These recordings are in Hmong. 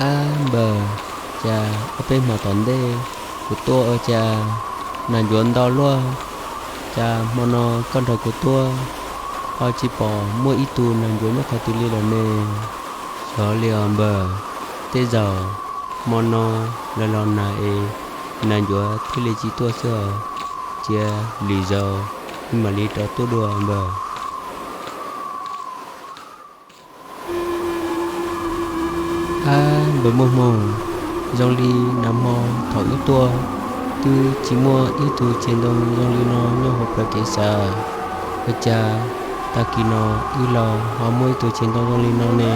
Ab npawg, cas ob peb hmo tom ntej kuv tuaj ua cas nas ncuav ntau luaj, cas hmo no koj nrog kuv tuaj ho tsis pom muaj ib tug nas ncuav nyob qhov twg li lawm ne? Xyov li os npawg, tej zaum hmo no lawv los nag es nas ncuav thiaj li tsis tuaj xwb os. Cia lwm zaus wb mam li rov tuaj dua npawg. Ab npawg Muaj Hmoo, zoo li nag hmo thaum wb tuaj twb tsis muaj ib tug txiv ntoo zoo li no nyob hauv plawv kev xav, ua cas tag kis no wb los ho muaj ib tug txiv ntoo zoo li no ne?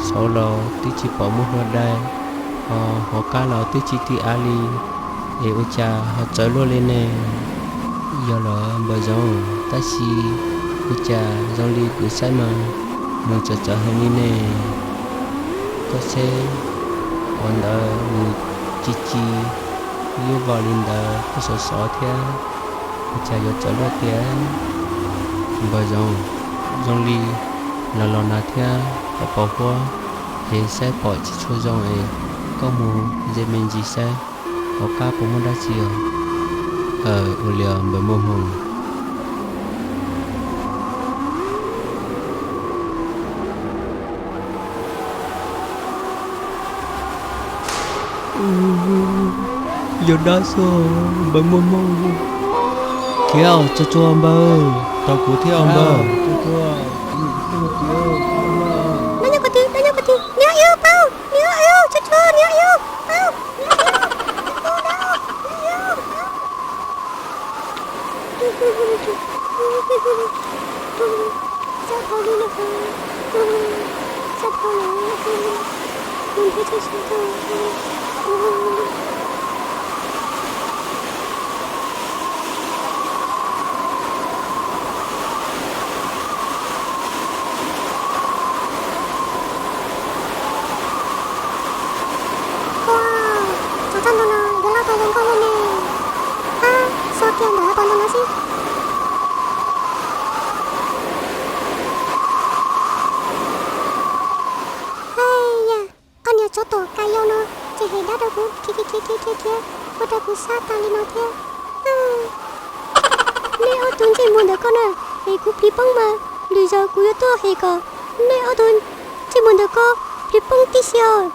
Saud los twb tsis pom muaj hlua dai, ho hauv qab los twb tsis tiv av li, es ua cas ho txawv luaj li ne? Yog los npawg Zoov, tab sis ua cas zoo li kuv saib mas nws txawv txawv heev li ne? Koj seb, qhov ntawd nws ci ci, liab vog li ntawd kuj sov sov thiab, ua cas yuav txawv luaj tiag? Npawg Zoov, zoo li los los nag thiab pom pos huab es saib pom tsis tshua zoo es koj mus ze me ntsis saib hauv qab puas muaj dab tsi os. Aw, ua li os npawg Muaj Hmoo. Yog dab xwb npawg Muaj Hmoo. Khiav tsuag tsuag npawg, tos kuv thiab npawg. Dab nyob qhov twg, dab nyob qhov twg, niam, paub, niam, tsuag tsuag, niam, paub. Ua, tsov txoj ntoo no yuav loj tas zoo nkauj luaj ne. Ab, xyov kiag ntawm hauv paus ntoo no xwb. Haj yam, koj niag tsov tom ka yau no tseem hem dab rau kuv khiav khiav khiav khiav khiav, ua rau kuv sab tag li no thiab. Nej ob tug ntsej muag ntawm ko na, es kuv plhis poob mas lwm zaus kuv yuav tuaj hem kom nej ob tug ntsej muag ntawm ko plhis poob tib si os.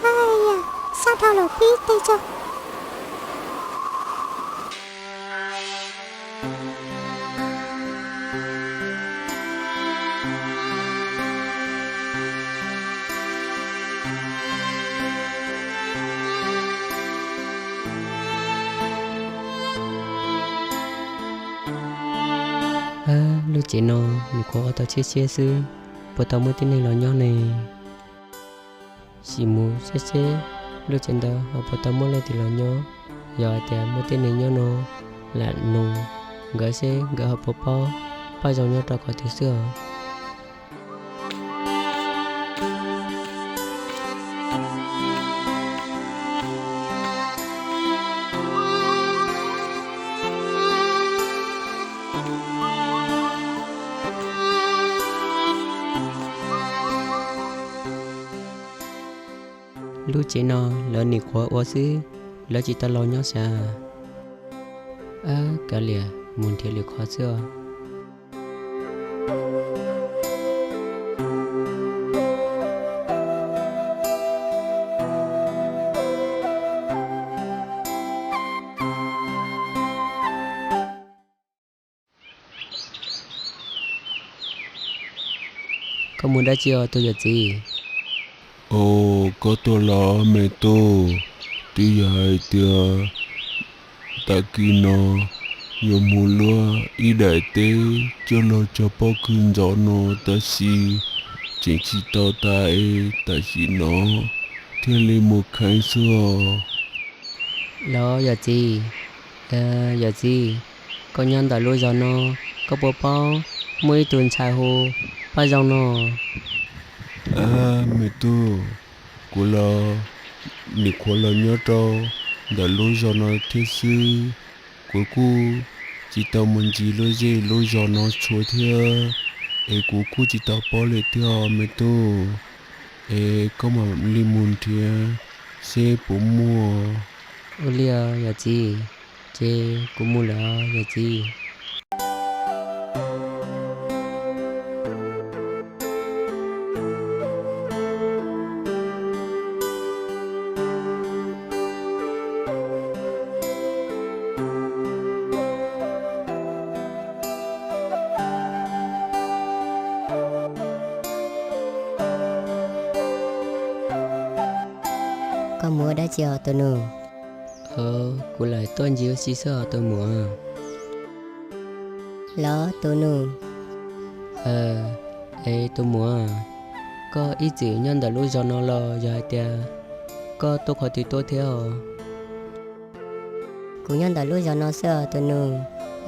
Haj yam, sab dhau lawm, pib teg tso. Lub tsev no nws qhuav ua tau tshiab tshiab xwb, puas tau muaj tib neeg los nyob ne? Sim mus seb seb lub tsev ntawd ho puas tau muaj leej twg los nyob. Yog hais tias muaj tib neeg nyob no, lam nug nkawd seb nkawd ho puas paub pab zoo nyob rau qhov twg xwb os. Lub tsev no lawv nim qhuav ua xwb, lawv tsis tau los nyob sav. Ab, kav liam, mus nrhiav lwm qhov xwb os. Koj mus dab tsi os tus yawm txiv? Os, koj tuaj los me tub, twb yog hais tias tag kis no yuav mus luaj ib daim teb coj los tso pob kws ntxov no tab sis tseem tsis tau tas es tam sim no thiaj li mus kheev xwb os. Los yawm txiv, yawm txiv, koj nyob ntawm lub zos no, koj puas paub muaj ib tug ntxhais hu Paj Zoo no? Ab me tub, kuv los nim qhuav los nyob rau ntawm lub zos no thiab xwb, kuv kuj tsis tau mus ncig lub zej lub zos no tshua thiab, es kuv kuj tsis tau paub li thiab os me tub. Es koj mam li mus nrhiav seb puas muaj. Ua li os yawm txiv, ces kuv mus lawm os yawm txiv. Koj mus ua dab tsi os tus nus? Kuv lam tuaj ncig ua si xwb os tus muam. Los tus nus. Es tus muam, koj ib txwm nyob ntawm lub zos no los yog hais tias koj tuaj qhov twg tuaj thiab os? Kuv nyob ntawm lub zos no xwb os tus nus,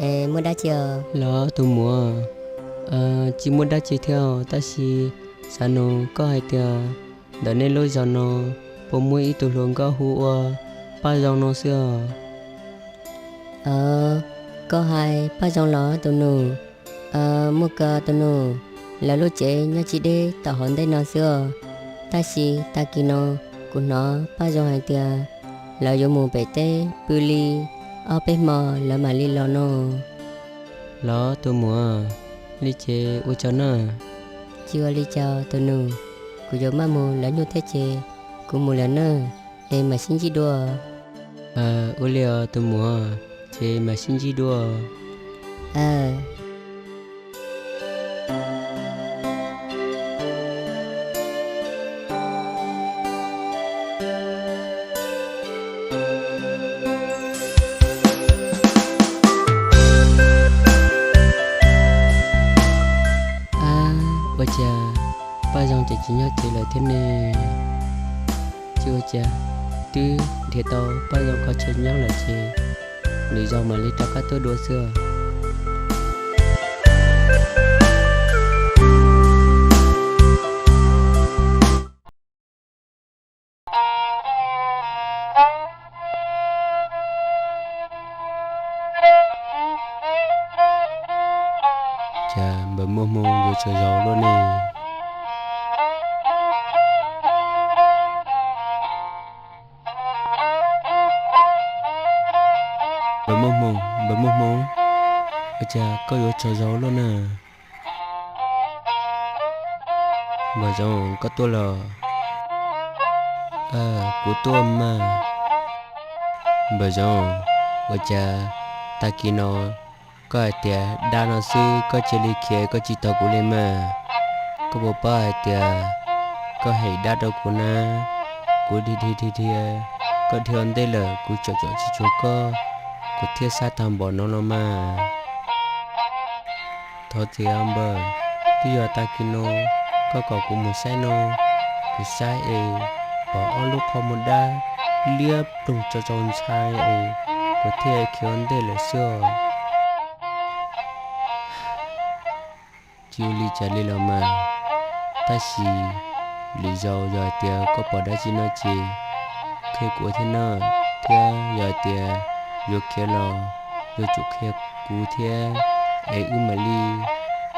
es muaj dab tsi os? Los tus muam, tsis muaj dab tsi thiab os, tab sis xav nug koj hais tias ntawm nej lub zos no puas muaj ib tug hluas nkauj hu ua Paj Zoo no xwb os? Koj hais Paj Zoo los tus nus? Muaj kawg tus nus, lawv lub tsev nyob tsis deb tom hauv ntej no xwb os. Tab sis tag kis no kuv hnov Paj Zoo hais tias lawv yuav mus pem teb pw li ob peb hmo lawv mam li los no. Los tus muam, li ces ua tsaug na. Tsis ua li cas tus nus, kuv yuav maj mus lawv nyuj thiab ces kuv mus lawm na, es mam sib ntsib dua. Ua li os tus muam, ces mam sib ntsib dua. Ua cas Paj Zoo ces tsis nyob tsev lawm thiab ne? Tsis ua cas, twb nrhiav tau Paj Zoo qhov chaw nyob lawm ces lwm zaus mam li rov qab tuaj dua xwb. Cas npawg Muaj Hmoo yuav tsaug zog luaj ne? Npawg Muaj Hmoo, npawg Muaj Hmoo, ua cas koj yuav tsaug zog luaj na? Npawg Zoov, koj tuaj los? Kuv tuaj mas. Npawg Zoov, ua cas tag kis no koj hais tias dab no xwb koj cia li khiav koj tsis taug kuv li mas? Koj puas paub hais tias koj hem dab rau kuv na? Kuv dhia dhia dhia dhia, koj dhia ua ntej lawm kuv tsom tsom tsis tshua koj, kuv thiaj xav tag npaum no los mas. Thov txim os npawg, twb yog tag kis no koj kom kuv mus saib no, kuv saib es pom ob lub qhov muag dab liab ploog tso tsau ntshai es kuv thiaj khiav ua ntej lawm xwb os. Tsis ua li cas li los mas, tab sis lwm zaus yog hais tias koj pom dab tsi no ces qhia kuv thiab na, thiab yog hais tias yuav khiav los yuav tsum qhia kuv thiab es wb mam li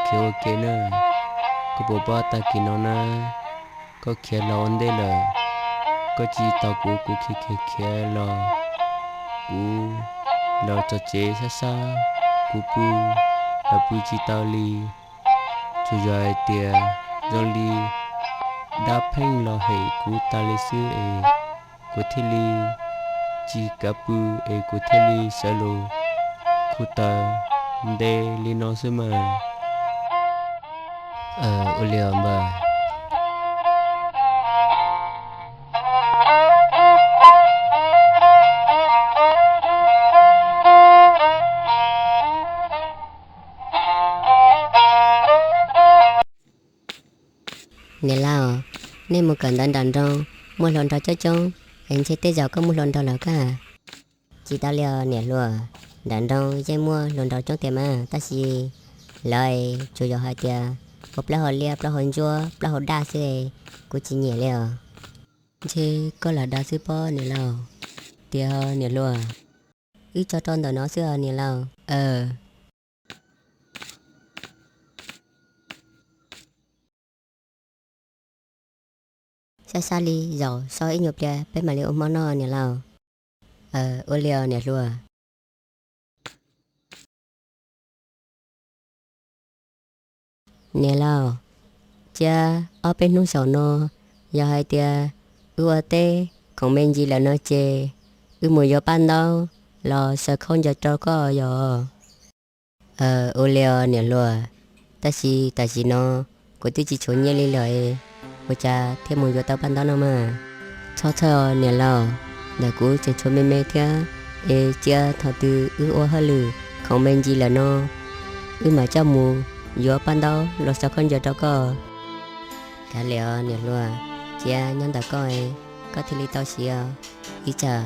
khiav ua ke na. Koj puas paub tag kis no na, koj khiav los ua ntej lawm, koj tsis taug kuv, kuv khiav khiav khiav los, kuv los txog tsev sab sab, kuv pw los pw tsis tau li. Tsuas yog hais tias zoo li dab pheej los hem kuv tas li xwb es kuv thiaj li tsis kav pw es kuv thiaj li sawv los khu taws nte li no xwb mas. Ua li os npawg. Niam laus, nej mus kawm ntawv nram nroog muaj hluas nraug coob coob, es ntshe tej zaum koj muaj hluas nraug lawm koj. Tsis tau li os niam hluas, nram nroog yeej muaj hluas nraug coob tiag mas tab sis lawv tsuas yog hais tias ua plaub hau liab, plaub hau ntsuab, plaub hau daj xwb, kuv tsis nyiam li os. Ntshe koj lam dag xwb pob niam laus. Tiag niam hluas. Wb tso rau ntawm no xwb os niam laus. sab sab li zaum so ib nyuag pliag peb mam li ua hmo noj niam laus. Ua li os niam hluas. Niam laus, cia ob peb hnub saum no, yog hais tias wb ua teb khoom me ntsis lawm no ces wb mus yuav paj ntaub los xaws khaub ncaws rau koj yom. Ua li os niam hluas, tab sis tam sim no kuv twb tsis tshuav nyiaj li lawm, ua cas thiaj mus yuav tau paj ntaub no mas? Txhob txhawj niam laus, ntawm kuv tseem tshuav me me thiab, es cia thaum twg wb ua hauj lwm khoom me ntsis lawm no, wb mam coj mus yuav paj ntaub los xaws khaub ncaws rau koj. Kav liam os niam hluas, cia nyob ntawm koj, koj thiaj li tau siv os. Ib tsam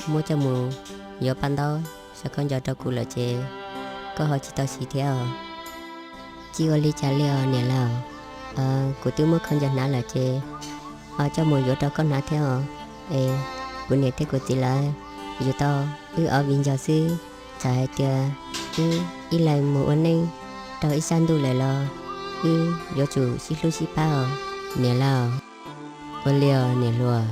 muab coj mus yuav paj ntaub xaws khaub ncaws rau kuv lawm ces koj ho tsis tau siv thiab os. Tsis ua li cas li os niam laus, kuv twb muab khaub ncaws hnav lawm ces ho coj mus yuav rau koj hnav thiab os. Es kuv niam thiab kuv txiv lawv yuav tau wb ob viv ncaus xwb, txawm hais tias wb ib leeg mus ua neej rau ib sab ntuj lawm los wb yuav tsum sib hlub sib pab os niam laus. Ua li os niam hluas,